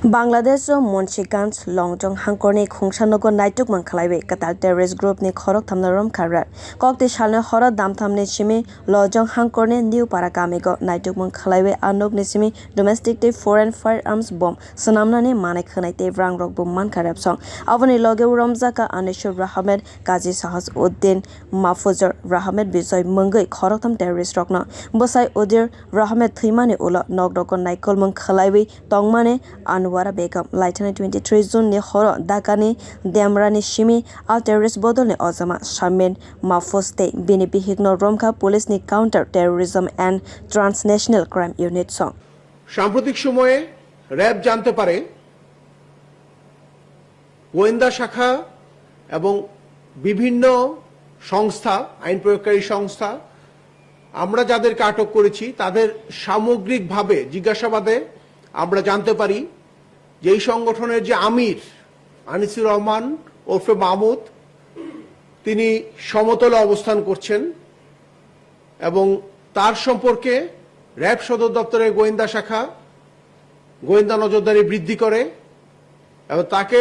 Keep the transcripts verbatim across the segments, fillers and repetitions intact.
Bangladesh o Munshiganj Longjong hangkorni khungsa nogo naitukmung khlaiwi kwtal terrorist group ni khoroktham no romkha rep. Kokti salni horo damthamni simi Longjong hangkorni New Para kamigo naitukmung khlaiwi a nokni simi domestic tei foreign firearms bomb swnamnani manwi khwnai tei rangrokbo mankha repsong. Aboni loge romjakha Anisur Rahmed, Kazi Sahas Uddin, Mafuzur Rahmed Bijoy mungwi khoroktham terrorist rokno. Bwsai Udir Rahmed thwimani ulo nokrogo naikolmung khlaiwi tongmani Anwara Begum. Laithani twenty three June ni horo Dhaka ni Demrani simi a terrorist bodolni ojama Shamin Mahfuz tei bini bihikno romkha police ni Counter Terrorism and Transnational Crime Unit song. সাম্প্রতিক সময়ে র‍্যাব জানতে পারে গোয়েন্দা শাখা এবং বিভিন্ন সংস্থা, আইন প্রয়োগকারী সংস্থা, আমরা যাদেরকে আটক করেছি তাদের সামগ্রিকভাবে জিজ্ঞাসাবাদে আমরা জানতে পারি যে এই সংগঠনের যে আমির আনিসুর রহমান ওরফে মাহমুদ, তিনি সমতলে অবস্থান করছেন এবং তার সম্পর্কে র‍্যাব সদর দপ্তরের গোয়েন্দা শাখা গোয়েন্দা নজরদারি বৃদ্ধি করে এবং তাকে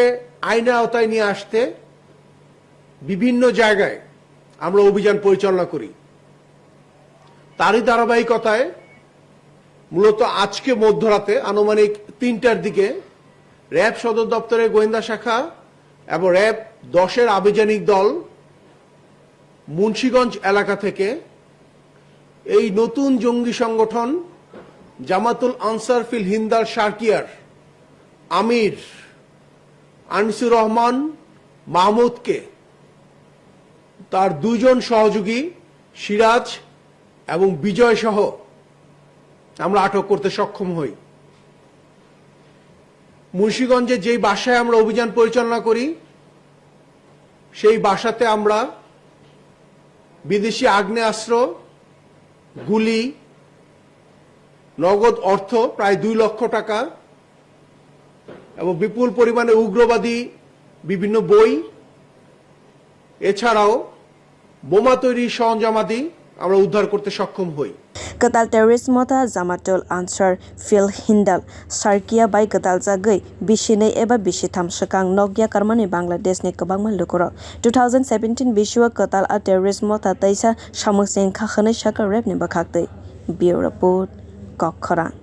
আইনের আওতায় নিয়ে আসতে বিভিন্ন জায়গায় আমরা অভিযান পরিচালনা করি। তারই ধারাবাহিকতায় মূলত আজকে মধ্যরাতে আনুমানিক তিনটার দিকে র‍্যাব সদর দপ্তরের গোয়েন্দা শাখা এবং র‍্যাব দশের আভিযানিক দল মুন্সিগঞ্জ এলাকা থেকে এই নতুন জঙ্গি সংগঠন জামাতুল আনসার ফিল হিন্দাল শারকিয়ার আমির আনিসুর রহমান মাহমুদকে তার দুইজন সহযোগী সিরাজ এবং বিজয় সহ আমরা আটক করতে সক্ষম হই। মুন্সিগঞ্জে যেই বাসায় আমরা অভিযান পরিচালনা করি, সেই বাসাতে আমরা বিদেশি আগ্নেয়াস্ত্র, গুলি, নগদ অর্থ প্রায় দুই লক্ষ টাকা এবং বিপুল পরিমাণে উগ্রবাদী বিভিন্ন বই, এছাড়াও বোমা তৈরির সরঞ্জামাদি আমরা উদ্ধার করতে সক্ষম হই। Kwtal terrorist motha Jamatul Ansar Fil Hindal Sarkia bai gwdaljagwi bisinwi eba bisitham swkang nok yakarmani Bangladesh ni kwbangma lukurok two thousand seventeen bisio kwtal a terrorist motha teisa samung chengkha hwnwi sakha rep ni bwkhaktwi. Bureau Report, Kokkhorang.